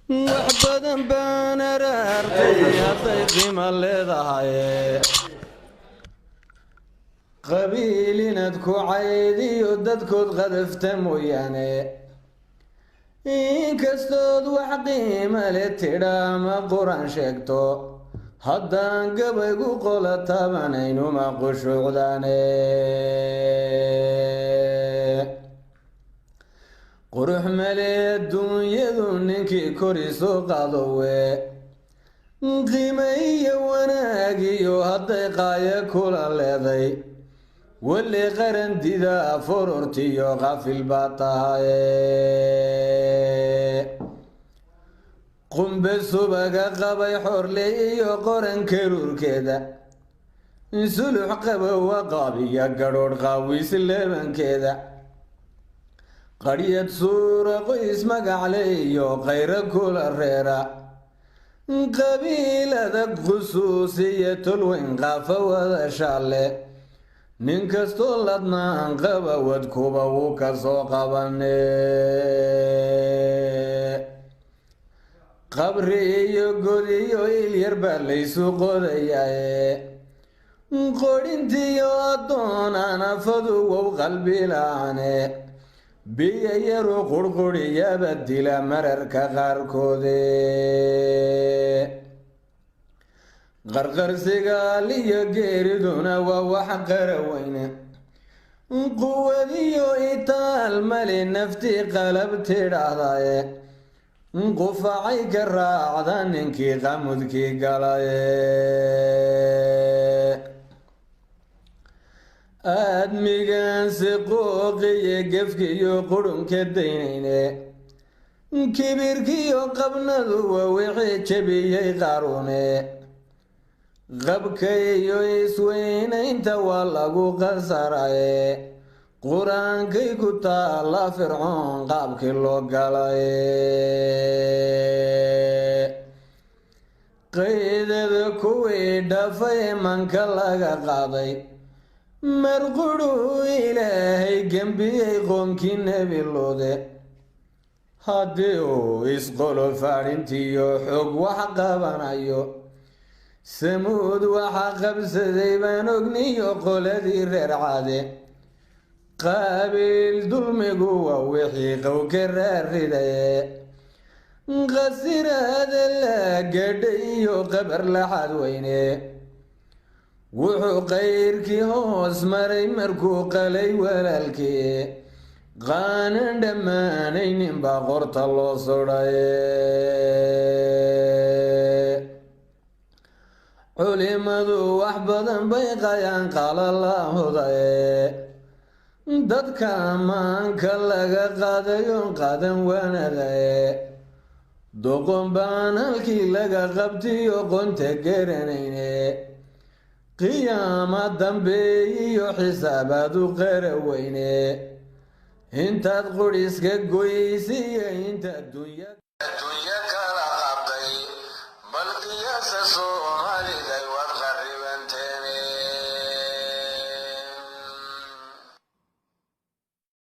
Wax badan baan araartay hadday qiimo leedahay. Qabiil inaad ku caydiyo dadkood qadafta mooyaane, inkastood wax qiima le tidha ama Qur-aan sheegto, haddaan gabaygu qola taabanaynuma qushuucdaane. Qurux male adduunyadu ninkii kori soo qadowe, qiime iyo wanaag iyo hadday qaayo kula leeday, weli qaran didaa forortiyo qafil baa tahaye. Qumbe subaga qabay xorle iyo qoran karuurkeeda, sulux qabowa qaabiya gadhoodh qaawis leebankeeda, qaryad suura qoys magacle iyo qayro kula reera, qabiilada khusuusiya tolweyn qaafa wada shaale, nin kastoo ladnaan qaba wadkuba wuu ka soo qabane. Qabri iyo god iyo ilyar baa laysu qodayaye, qodhintiyo addoon anafadu wow qalbilaane, biyo yaru qurquriyaba dila mararka qaarkoode. Qarqarsigaal iyo geeriduna waa wax qara weyne, quwadiyo itaal mali naftii qalab tidhaahdaye, qufacay ka raacda ninkii qamudkii galaye. Aadmigansi qooqiyo gefkiyo qurunka daynayne, kibirkiyo qabnadu waa wixii jebiyey qaaruune, qabka iyo isweynaynta waa lagu qasaraye, Qur-aankay ku taalla Fircoon qaabkii loo galaye. Qaydada kuwii dhafay manka laga qaaday, marqurhuu Ilaahay gembiyey qoonkii Nebi Luude, haddii uu isqolo faadhintiyo xog wax qabanayo, Samuud waxa qabsaday baan ogniyo qoladii reer Caade, Qaabiil dulmigu waa wixii qow ka raaridaye, khasiraada la gadhay iyo qabar laxad weyne, wuxuu qayrkii hoos maray markuu qalay walaalkii, qaanan dhammaanaynin baa qorta loo sudhaye. Culimadu wax badan bay qayaan qalalahudaye, dadka ammaanka laga qaadayoon qaadan waanadaye, doqon baan halkii laga qabtiyo qonta garanayne, qiyaama dambeeyiyo xisaabaad u qara weyne, intaad qudhiska goysiyo inta dunya kala qabday bal qiyaasa.